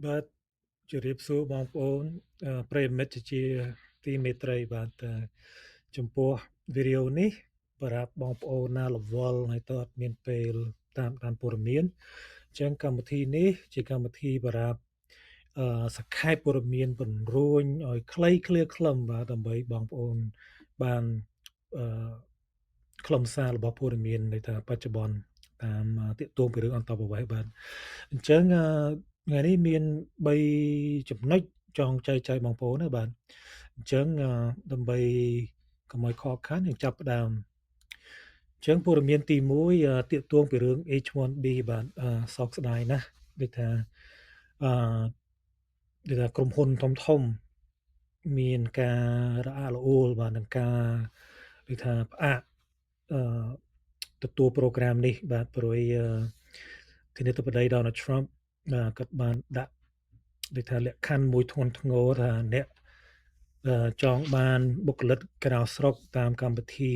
បាទជម្រាបសួរបងប្អូនប្រិយមិត្តជាទីមេត្រីបាទចំពោះវីដេអូនេះប្រាប់បងប្អូនណារវល់ហើយតើអត់មានពេលតាមដានព័ត៌មានអញ្ចឹងកម្មវិធីនេះជាកម្មវិធីប្រាប់សង្ខេបព័ត៌មានបង្រួញឲ្យខ្លីឃ្លាខ្លឹមបាទដើម្បីបងប្អូនបានអឺខ្លឹមសាររបស់ព័ត៌មាននៃថាបច្ចុប្បន្នតាមទាក់ទងពីរឿងអន្តរប្រវេសន៍បាទអញ្ចឹងថ្ងៃនេះមាន3ចំណុចចង់ចែកចាយបងប្អូនណាបាទអញ្ចឹងដើម្បីកុំឲ្យខកខានយើងចាប់ផ្ដើមអញ្ចឹងព័ត៌មានទី1ទាក់ទងពីរឿង H1B បាទសោកស្ដាយណាស់ដូចថាអឺដូចថាក្រុមហ៊ុនធំធំមានការរអាក់រអួលបាទនឹងការដូចថាផ្អាកអឺទទួល program នេះបាទព្រោះធានាធិបតី Donald Trump បាទគាត់បានដាក់ដូចថាលក្ខខណ្ឌមួយធ្ងន់ធ្ងរថាអ្នកចង់បានបុគ្គលិកក្រៅស្រុកតាមកម្មវិធី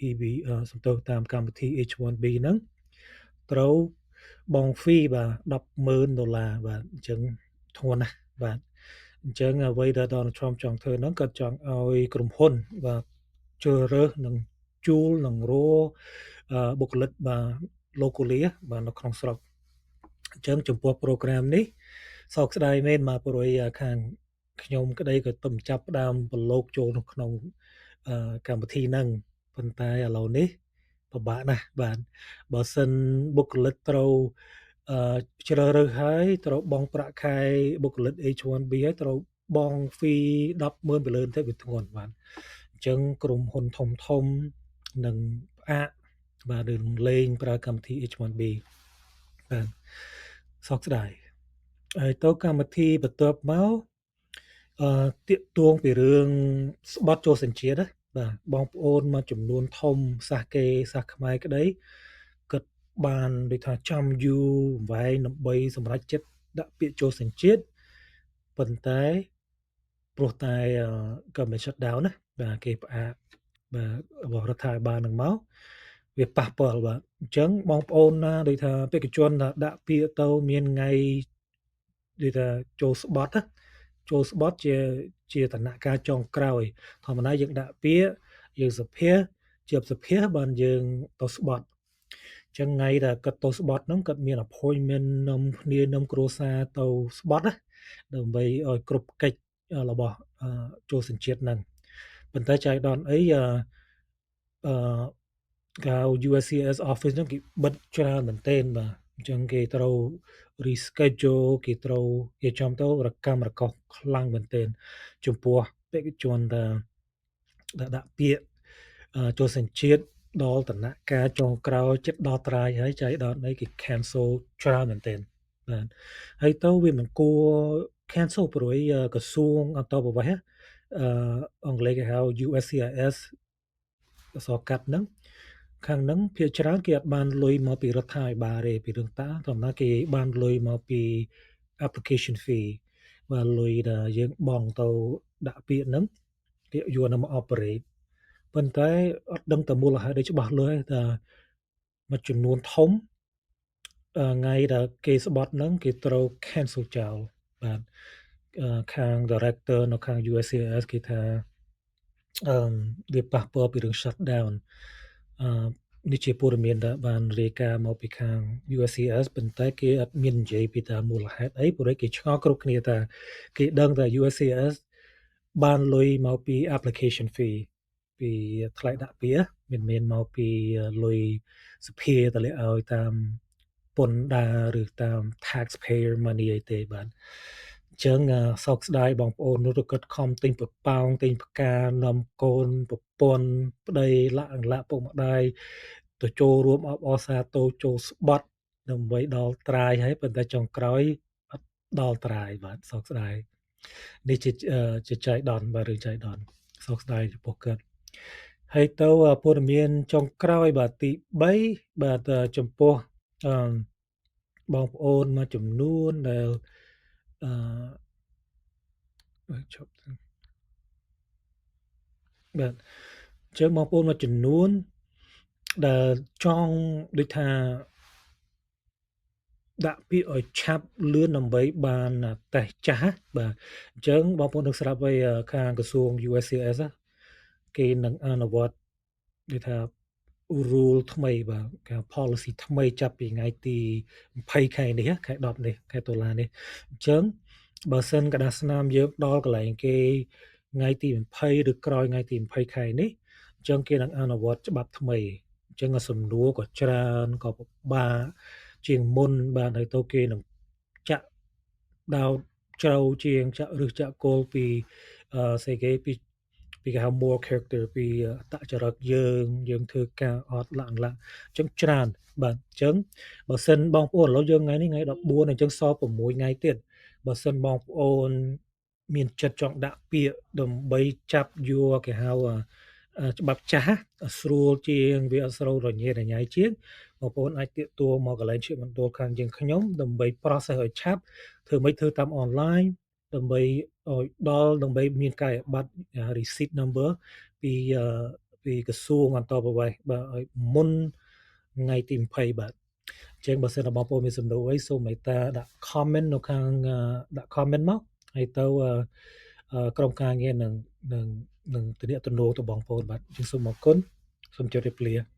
EB សំទោសតាមកម្មវិធី H1B ហ្នឹងត្រូវបង់ fee បាទ100000ដុល្លារបាទអញ្ចឹងធ្ងន់ណាស់បាទអញ្ចឹងអ្វីដែល Donald Trump ចង់ធ្វើហ្នឹងគាត់ចង់ឲ្យក្រុមហ៊ុនបាទជ្រើសរើសនិងជួលនិងរបុគ្គលិកបាទ locally បាទនៅក្នុងស្រុកអញ្ចឹងចំពោះ program នេះសោកស្ដាយមែនមកព្រោះខាងខ្ញុំក្តីក៏ទំចាប់ផ្ដើមប្រឡូកចូលនៅក្នុងកម្មវិធីហ្នឹងប៉ុន្តែឥឡូវនេះពិបាកណាស់បាទបើសិនបុគ្គលិកត្រូវអឺជ្រើសរើសហើយត្រូវបង់ប្រាក់ខែបុគ្គលិក H1B ហើយត្រូវបង់ fee 100000ទៅលើទៅវាធ្ងន់បាទអញ្ចឹងក្រុមហ៊ុនធំធំនឹងផ្អាកបាទឬនឹងលែងប្រើកម្មវិធី H1B បាទសោកស្ដាយហើយទៅកម្មវិធីបន្ទាប់មកអឺទាក់ទងពីរឿងស្បត់ចូលសញ្ជាតិណាបាទបងប្អូនមួយចំនួនធំសាសគេសាសខ្មែរក្តីគាត់បានដូចថាចាំយូរវែងដើម្បីសម្រេចចិត្តដាក់ពាក្យចូលសញ្ជាតិប៉ុន្តែព្រោះតែក៏មិន shut down ណាបាទគេផ្អាកបាទរបស់រដ្ឋាភិបាលនឹងមកវាប៉ះពាល់បាទអញ្ចឹងបងប្អូនណាដូចថាបេក្ខជនថាដាក់ពាក្យទៅមានថ្ងៃដូចថាចូលស្បត់ណាចូលស្បត់ជាជាតំណាក់ការចុងក្រោយធម្មតាយើងដាក់ពាក្យយើងសភាជាសភាបានយើងទៅស្បត់ចឹងថ្ងៃដែលគាត់ទៅស្បត់ហ្នឹងគាត់មាន appointment នាំគ្នានាំគ្រួសារទៅស្បត់ណាដើម្បីឲ្យគ្រប់កិច្ចរបស់ចូលសញ្ជាតិហ្នឹងប៉ុន្តែចៃដន្យអីអឺកៅ USCIS office ហ្នឹងគេបិទច្រើនមែនទែនបាទអញ្ចឹងគេត្រូវ reschedule គេត្រូវគេចំទៅរកម្មរកុសខ្លាំងមែនទែនចំពោះបេក្ខជនដែលដាក់ពាក្យចូលសញ្ជាតិដល់តំណាក់ការចុងក្រោយចិត្តដល់ត្រាយហើយចៃដល់នេះគេ cancel ច្រើនមែនទែនបាទហើយទៅវាមិនគួរ cancel ព្រោះក្រសួងអន្តរប្រវេសន៍អឺអង់គ្លេសគេហៅ USCIS អក្សរកាត់ហ្នឹងខាងហ្នឹងភាគច្រើនគេអត់បានលុយមកពីរដ្ឋាភិបាលទេពីរឿងតាធម្មតាគេបានលុយមកពី application fee បាទលុយដែលយើងបង់ទៅដាក់ពាក្យហ្នឹងគេយកមក operate ប៉ុន្តែអត់ដឹងតែមូលហេតុអីច្បាស់លាស់ទេថាមួយចំនួនធំថ្ងៃដែលគេស្បត់ហ្នឹងគេត្រូវ cancel ចោលបាទខាង director នៅខាង USCIS គេថាអឺវាប៉ះពាល់ពីរឿង shutdown អឺនេះជាព័ត៌មានដែលបានរាយការណ៍មកពីខាង USCIS ប៉ុន្តែគេអត់មាននិយាយពីថាមូលហេតុអីព្រោះគេឆ្ងល់គ្រប់គ្នាថាគេដឹងថា USCIS បានលុយមកពី application fee ពីថ្លៃដាក់ពាក្យមិនមែនមកពីលុយសភាតម្លាក់ឲ្យតាមពន្ធដារឬតាម taxpayer money អីទេបាទអញ្ចឹងសោកស្ដាយបងប្អូននោះគាត់ខំទិញប្រប៉ោងទិញផ្កានាំកូនប្រពន្ធប្តីលាក់លាក់ពុកម្ដាយទៅចូលរួមអបអរសាទរចូលស្បត់ដើម្បីដល់ត្រាយហើយប៉ុន្តែចុងក្រោយអត់ដល់ត្រាយបាទសោកស្ដាយនេះជាជាចៃដន្យបាទរឿងចៃដន្យសោកស្ដាយចំពោះគាត់ហើយទៅព័ត៌មានចុងក្រោយបាទទី3បាទចំពោះអឺបងប្អូនមួយចំនួនដែលអឺជប់បាទអញ្ចឹងបងប្អូនមួយចំនួនដែលចង់ដូចថា ដាក់ពាក្យឲ្យឆាប់លឿនដើម្បីបានតេស្តចាស់បាទអញ្ចឹងបងប្អូននឹងស្រាប់ហើយខាងក្រសួង USCIS គេនឹងអនុវត្តនិយាយថា rule ថ្មីបាទគេ policy ថ្មីចាប់ពីថ្ងៃទី20ខែនេះខែ10នេះខែតុលានេះអញ្ចឹងបើសិនក្រដាសស្នាមយើងដល់កន្លែងគេថ្ងៃទី20ឬក្រោយថ្ងៃទី20ខែនេះអញ្ចឹងគេនឹងអនុវត្តច្បាប់ថ្មីអញ្ចឹងសំណួរក៏ច្រើនក៏ពិបាកជាងមុនបាទហើយទៅគេនឹងចាក់ដោតជ្រៅជាងចាក់ឬចាក់គោលពីអឺស្អីគេពីពីគេហៅ moral character ពីអត្តចរិតយើងយើងធ្វើការអត់លាក់លាក់អញ្ចឹងច្រើនបាទអញ្ចឹងបើសិនបងប្អូនឥឡូវយើងថ្ងៃនេះថ្ងៃ14អញ្ចឹងសល់6ថ្ងៃទៀតបើសិនបងប្អូនមានចិត្តចង់ដាក់ពាក្យដើម្បីចាប់យកគេហៅច្បាប់ចាស់ស្រួលជាងវាអត់ស្រូវរញ៉េរញ៉ៃជាងបងប្អូនអាចទាក់ទងមកកន្លែងជាមណ្ឌលខាងយើងខ្ញុំដើម្បី process ឲ្យឆាប់ធ្វើម៉េចធ្វើតាម online ដើម្បីឲ្យដល់ដើម្បីមានកាយប័ត្រ receipt number ពីពីក្រសួងអន្តរប្រវេសន៍បាទឲ្យមុនថ្ងៃទី20បាទអញ្ចឹងបើសិនជាបងប្អូនមានសំណួរអីសូមមេត្តាដាក់ comment នៅខាងដាក់ comment មកហើយទៅក្រុមការងារនឹងនឹងនឹងទំនាក់ទំនងទៅបងប្អូនបាទអញ្ចឹងសូមអរគុណសូមជម្រាបលា។